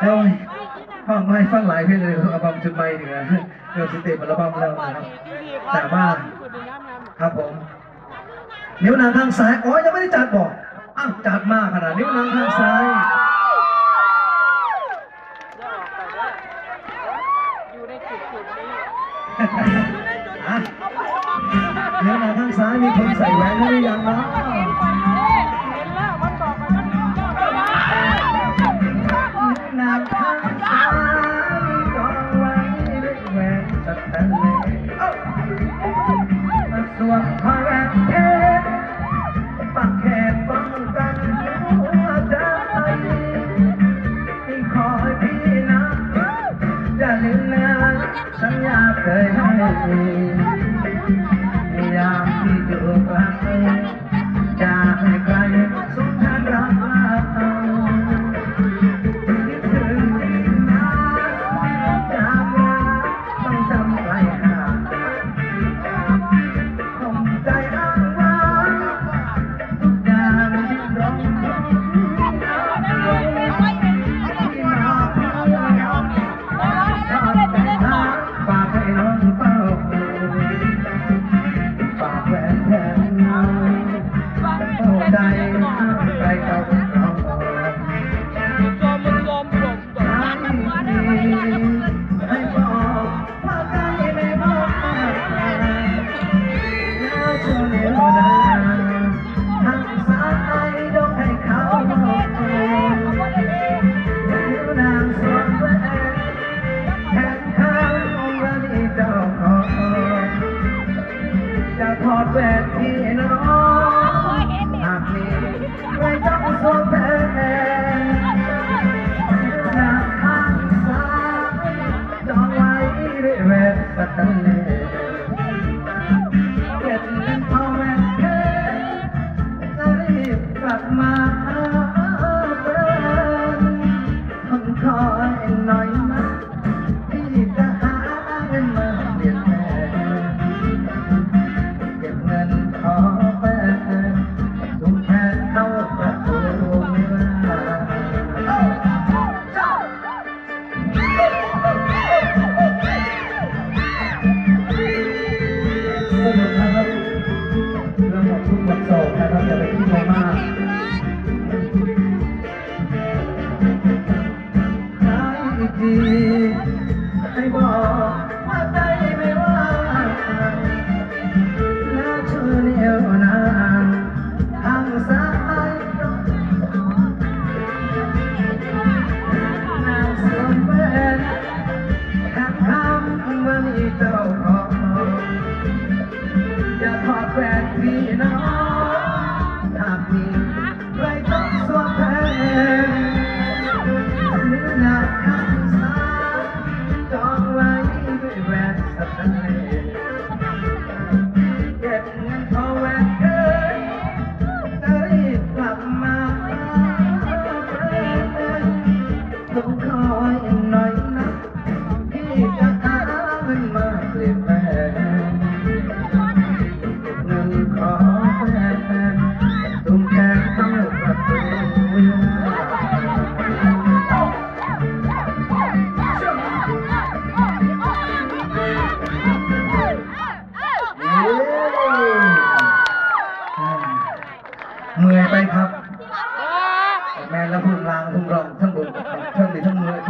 ໂອ້ຍ ຟັງໃໝ່ ຟັງຫຼາຍເພງເລີຍ ອັລບັມຊຸດໃໝ່ນີ້ນະ ເກືອບຊິເຕັມອັລບັມແລ້ວນະ ຕາມາ ຄັບຜົມ ນິ້ວນາງທາງຊ້າຍ ໂອ້ຍ ຍັງບໍ່ໄດ້ຈັດບໍ? ອ້າວ ຈັດມາຂະໜາດ ນິ້ວນາງທາງຊ້າຍ ຢູ່ໃນຈຸດໆນີ້ ອ່ະ ແລ້ວນາງທາງຊ້າຍມີຄົນໃສ່ແວ່ນຫຼືຍັງເນາະ? ນາງທາງຊ້າຍມີກອງໄວ້ດ້ວຍແວ່ນສະແຕນເລສ ເອົ້າ ສວມຄອຍແວ່ນເພຊ ປັກແຂນປ້ອງກັນຫົວໃຈ ທີ່ຄອຍພີ່ນະ ຢ່າລືມນະ ສັນຍາເຄີຍໃຫ້